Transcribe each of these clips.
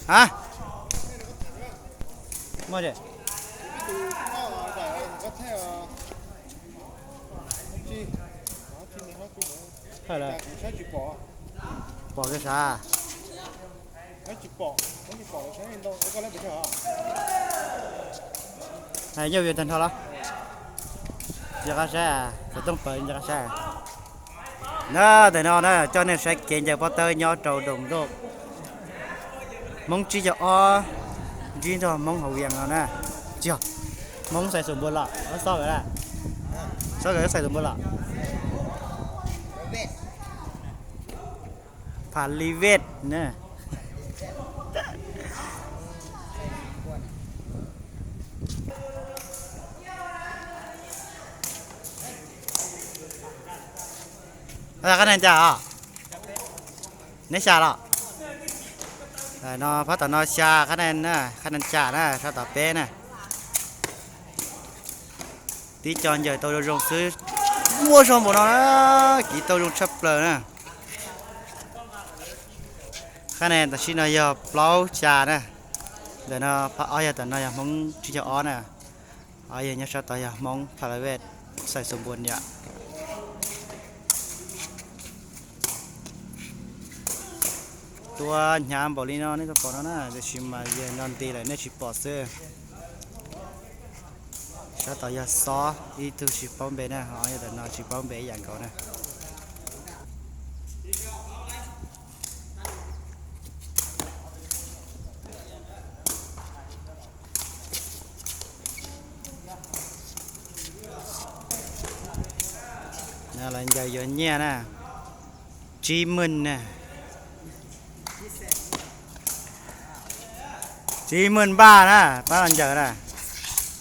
Hab, muaj pom kiag sav. Yog view tag nrho los? Nce qab saib, xov tooj pawv nce qab saib. Na, ntawm no na coj nej saib kev ncaws pob tawb nyob rau Doos Doj. Hmoob tsib caug ob ntsib nrog Hmoob hauv Vias no na. Tsis yog, Hmoob Xais Xus Npua Lom, xob kawg, xob kawg Xais Xus Npua Lom. Pham Li Vej na. Qhab nees cas os? Neb xya los? No phab tom no xya qhab nees na, qhab nees xya na, sab tom peb na. Tib co ncaws tau zoo zoo xwb, muaj zog npaum no na, kiv tau zoo tshaj plaws na. Qhab nees tam sim no yog plaub xya na, ntawm no phab ob yog tom no yog Hmoob tsib caug ob na. Ob yog nyob sab tod yog Hmoob Pham Li Vej, Xais Xus Npua Lom. Tua hnyav npaum li no nej tau pom no na, tiam sis mas yog no nti lawm nej tsis pom xwb. Sab tod yog xob, ib tug tsis paub npe na, ho yog ntawm no tsis paub npe ib yam nkaus na. Lawv ncaws yuav nyiaj na, tsib maj na, tsib maj npaj na, pab los ncaws na,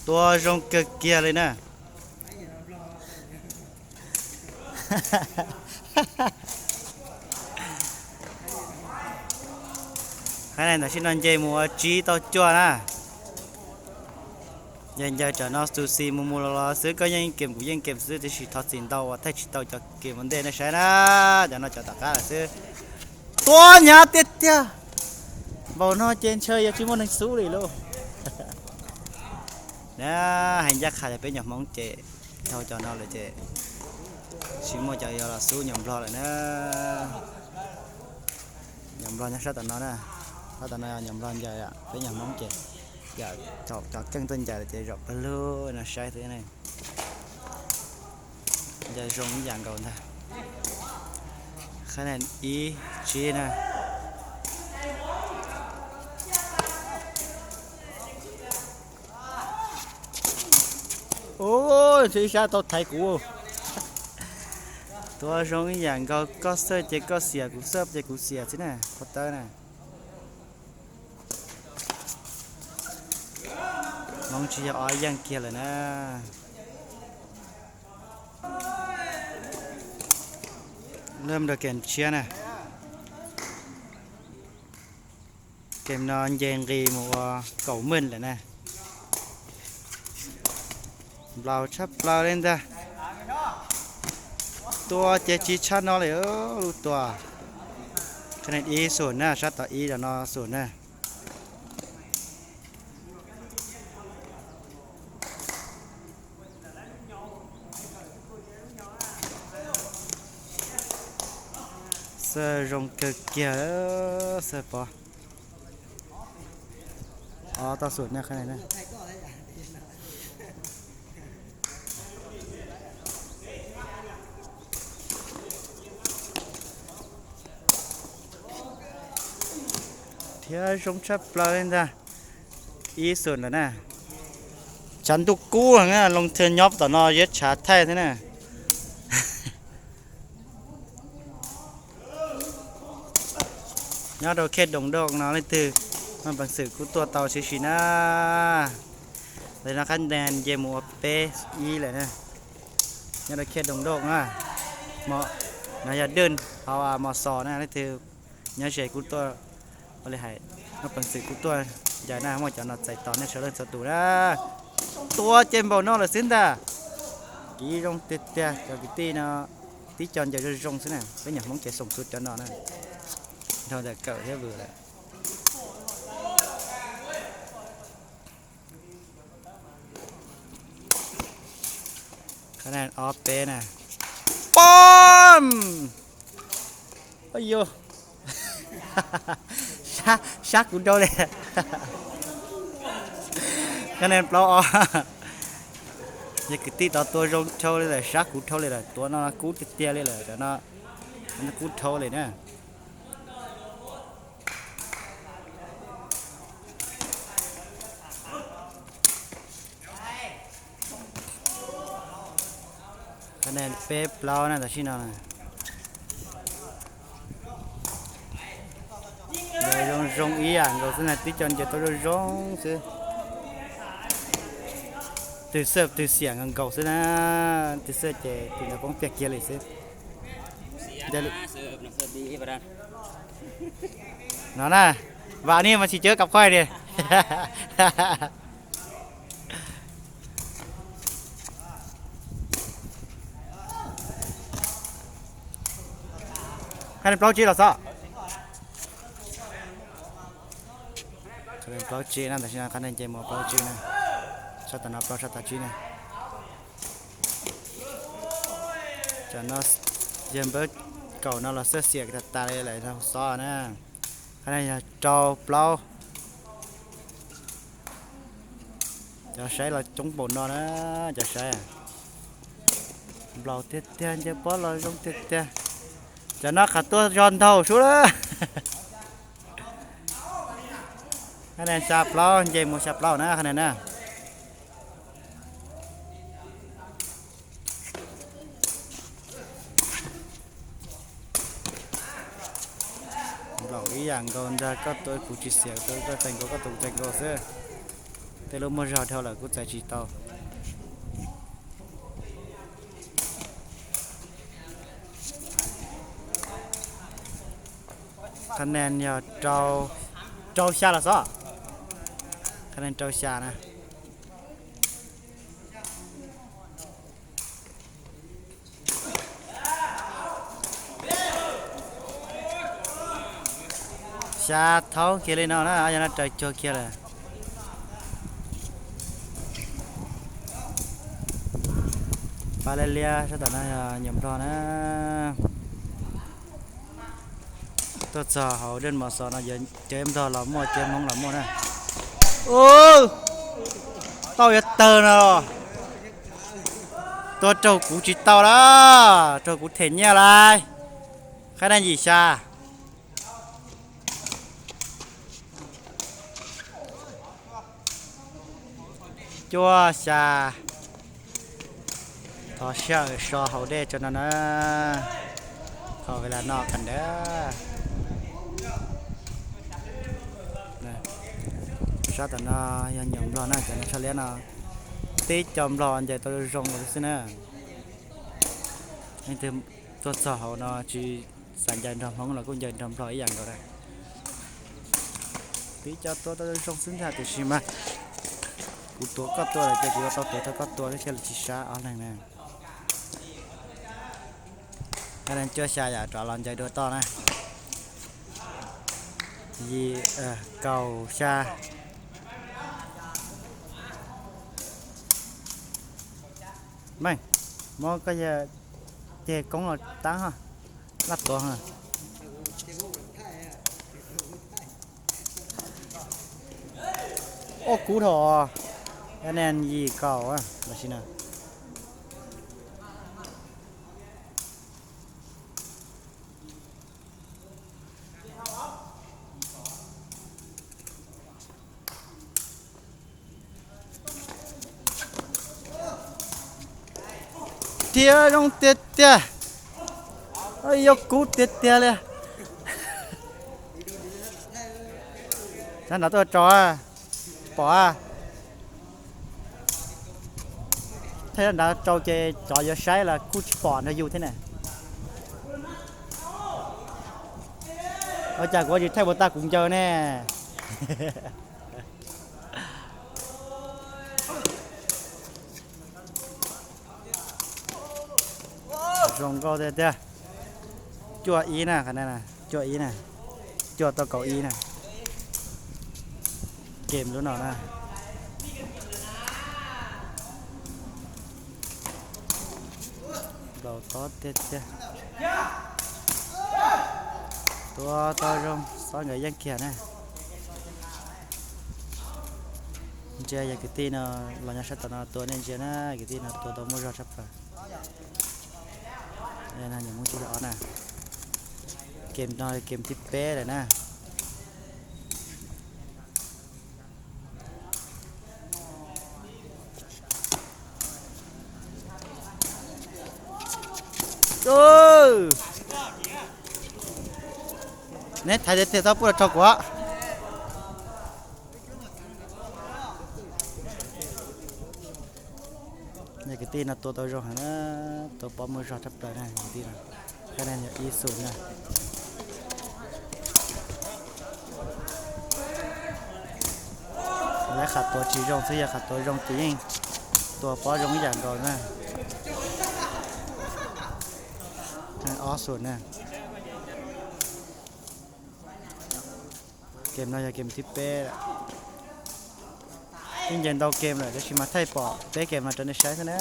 tua zoo kawg kiag li na. Qhab nees tam sim no nce mus ua tsib tau cuaj na. Yog ncaws tam no xus xis mus mus los los xwb, koj yeej kem kuv yeej kem xwb, tiam sis thov txim ntau uas thaij tsis tau cov kem ua ntej nej saib na. Cov no cov tom qab lawm xwb. Tua hnyav tiag tiag, npaum no ces ntshe yuav tsis muaj neeg xub li lauj. Na, hais ncaj qha tias peb nyuam Hmoob ces dhau cov no lawm ces tsis muaj cov yuav los xub nyuam Nplog lawm na. Nyuam Nplog nyob sab tom no na, sab tom no nyuam Nplog ncaws, peb nyuam Hmoob ces yog cov keej tuaj ncaws lawm ces zaum pawg lug no saib xwb ne. Ncaws zoo ib yam nkaus ntag. Qhab nees ib tsib na. Ub, ib sab tau thaiv kuv. Tua zoo ib yam nkaus, koj xawj ces koj xiam, kuv xawj ces kuv xiam xwb na, pob tawb na. Hmoob tsib caug ob yeej kiag lawm na. Lawv rau kem tshiab na. Kem no nce nqis mus ua kaum maj lawm na. Nplaum tshaj plaws li ntag. Tua ces tsis tshaj no li lub tua. Qhab nees ib xum na, sab tom ib los no xum na. Xawj zoo kawg kiag, xawj pov. Ob tau xum na, qhab nees na. Thiab zoo tshaj plaws li ntag. Ib xum lawm na. Tshav ntuj kub na, Loos Thwj nyob tom no ziab tshav thaij thiab na. Nyob rau khej Doos Doj no leej twg muaj peev xwm kuj tuaj tau sib si na. Ntawm no qhab nees nce mus ua peb ib lawm na. Nyob rau khej Doos Doj na. No yog Dwj hauv Mos Xos na, leej twg nyob ze kuj tuaj, ua li hais, muaj peev xwm kuj tuaj ncaws na, muaj cov no txais tos nej sawv leej txhua tus na. Tua ces npaum no lawm xwb ntag. Kiv zoo tiag tiag cov kwv tij no, tib co ncaws zoo zoo xwb na, peb nyuam Hmoob ces xoom xwb cov no na. Dhau ntawm kawm thiab vwm lawm. Ob peb na. Pom! Ua, sab kuv dhau li. Qhab nen plaub ob. Yog kwv tij tau tua zoo dhau li lawm, sab kuv dhau li lawm, tuav no kub tiag tiag li lawm, cov no kub dhau li na. Qhab nen peb plaub na tam sim no. Ncaws zoo zoo ib yam nkaus xwb na, tib co ncaws tau zoo zoo xwb. Twg xwb twg xiam nkaus nkaus xwb na, twg xwb ces tus ntawd poob tiag kiag li xwb. No na, vam ni mas tsis cawv kab khoai li. Qhab nen plaub tsib los xwb. Qhab nen plaub tsib na, tam sim no qhab nen nce mus plaub tsib na. Sab tom no plaub sab tom tsib na. Tam no yawg npawb kaum no los xwb xiam tas tas li lawm, xov na. Qhab nen yog rau plaub. Cov saib los coob npaum no na, cov saib. Nplaum tiag tiag, ncaws pob los zoo tiag tiag. Cov no qhov tuaj zog ntaug sub lawm. Qhab nen xya plaub, nce mus xya plaub na qhab nen na. Nplaum ib yam nkaus ntag, koj tua kuv tsis xiam, koj txais nkaus koj tua kuv txais nkaus xwb. Tej lub muaj zog dhau lawm kuj txais tsis tau. Qhab nen yog rau xya los xwb. Qhab nen rau xya na. Xya thaub kiag li no na, yog no raws cuag kiag lawm. Pab liab liab sab tom no yog nyuam nplog na. Tuaj txog hauv Dej Mos Xos no yog cov nplog los muaj, cov Hmoob los muaj na. Tau yuav tawg no. Tua raug kuv tsis tau lawm, raug kuv them nyiaj lawm. Qhab nen yim xya. Cuaj xya. Thov sij hawm so hauv dej tso no na. Qhov vim las no qhov ntawd. Sab tom no yog nyuam nplog na, cov no tsho liab no. Tib co nplog ncaws tau zoo zoo xwb na. Leej twg tuaj txog hauv no tsis xav ncaws nrog Hmoob los kuj ncaws nrog nplog ib yam nkaus na. Tib co tua tau zoo xwb ntag tiam sis mas kuv tuav koj tua lawm ces kuv yuav tau tuav tau koj tua thiab thiaj li tsis sab ob leeg na. Qhab nen cuaj xya yam rov los ncaws dua toj na. Yim, kaum xya. Meej, muab koj yawg ceg koob los tab ho, laj tuav ho. Ua kuv dhau, qhab nen yim kaum los sis na. Tiag zoo tiag tiag. Yuav kub tiag tiag li. Sab nrad tuaj rau, pom a. Thaij nrad rau ces cov yuav saib los kuj tsis pom nrog yus thiab na. Ua cas kuv tsis thaij puas tag kuv ncaws ne. Zoo nkauj tiag tiag. Cuaj ib na, cuaj ib na, cuaj tau kaum ib na. Game lub no na. Npaum tod tiag tiag. Tua tau zoo, xob nkawd yeej kiag na. Ntsia yog kwv tij no los nyob sab tom no tua nej ntsia na, kwv tij no tua tau muaj zog tshaj plaws. Mus tiv ob na, kem no kem thib peb lawm na. Neb thaiv tiag tiag txhob pub los rau kuv. Kwv tij no tua tau zoo heev na, tua pob muaj zog tshaj plaws na kwv tij no. Khab ne yog ib xus na. Lawv qhov tua tsis zoo xwb, yog qhov tua zoo ces yeej tua pob zoo ib yam nkaus na. Ob xus na. Kem no yog kem thib peb lawm. Yeej nce ntau kem lawm tab sis mas thaij pom peb kem no rau nej saib xwb na.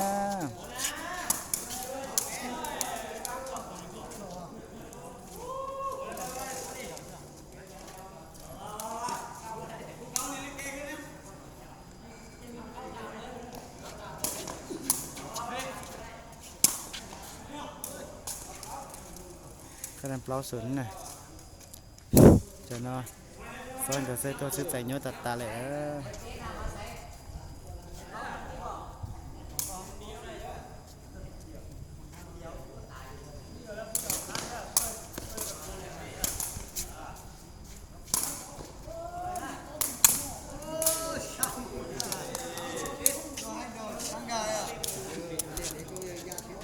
Plaub xus na. Cov no xob nkawd xwb tuaj xwb txais nyuaj tas tas lawm.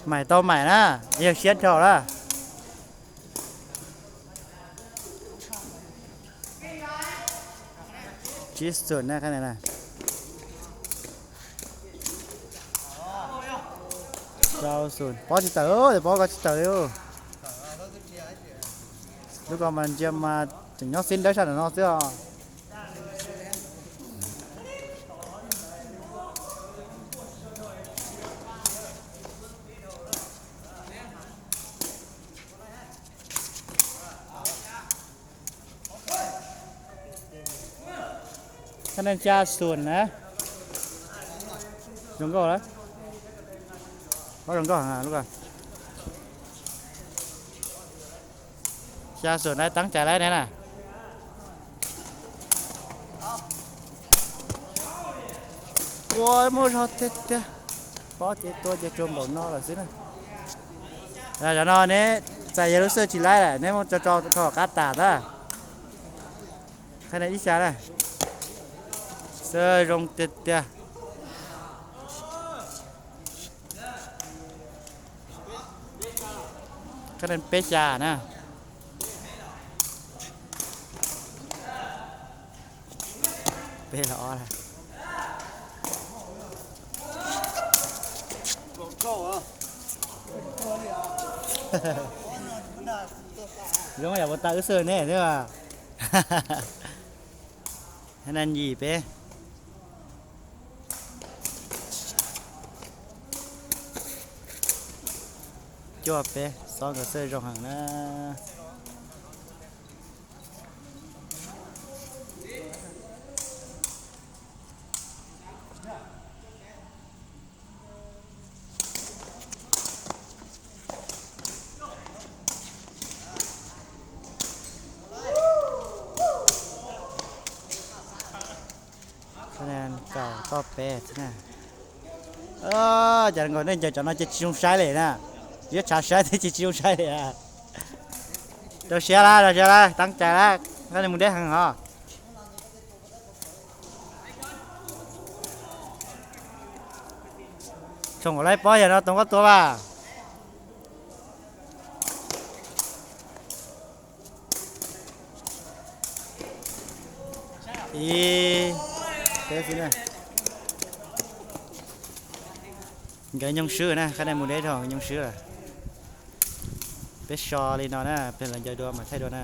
Maim tau maim na, yog siab dhau lawm. Tsib xus na, rau xus, pob tsis tawm, pob ko tsis tawm li. Lub ko mas ntsia mas tseem nyob xib dawb sab nram no xwb os. Khab ne xya xus na. Zoo nkauj lawm. Pob zoo nkauj lub ko. Xya xus na, teeb cai lawm ne na. Ua muaj zog tiag tiag. Pob ces tua ces tsuag npaum no lawm xwb na. Cov no neb txais yawg lub xwb tsis laib lawm, neb muab tso tso rau qab tas tag. Khab ne ib xya na. Xwb zoo tiag tiag. Khab ne peb xya na. Peb los ob lawm. Zoo yam ua tau wb xwb ne thiab. Khab ne yim peb. Cuaj peb, xob nkawd xwb zoo heev na. Khab ne kaum toj peb xwb na. Cas nkaus nej ncaws cov no ces tsis zoo saib li na. Yuav tshav saib thiab ces tsis zoo saib li. Rau siab lawm, rau siab lawm, teeb cai lawm, koj mus deb heev hos. Tshoom kom laib pob yog no toov koj tua vas. Ib, peb xwb na. Nkawd nyoo swb na, khab ne mus deb dhau nyoo swb lawm. Peb so li no na, peb los ncaws dua mam thaij dua na.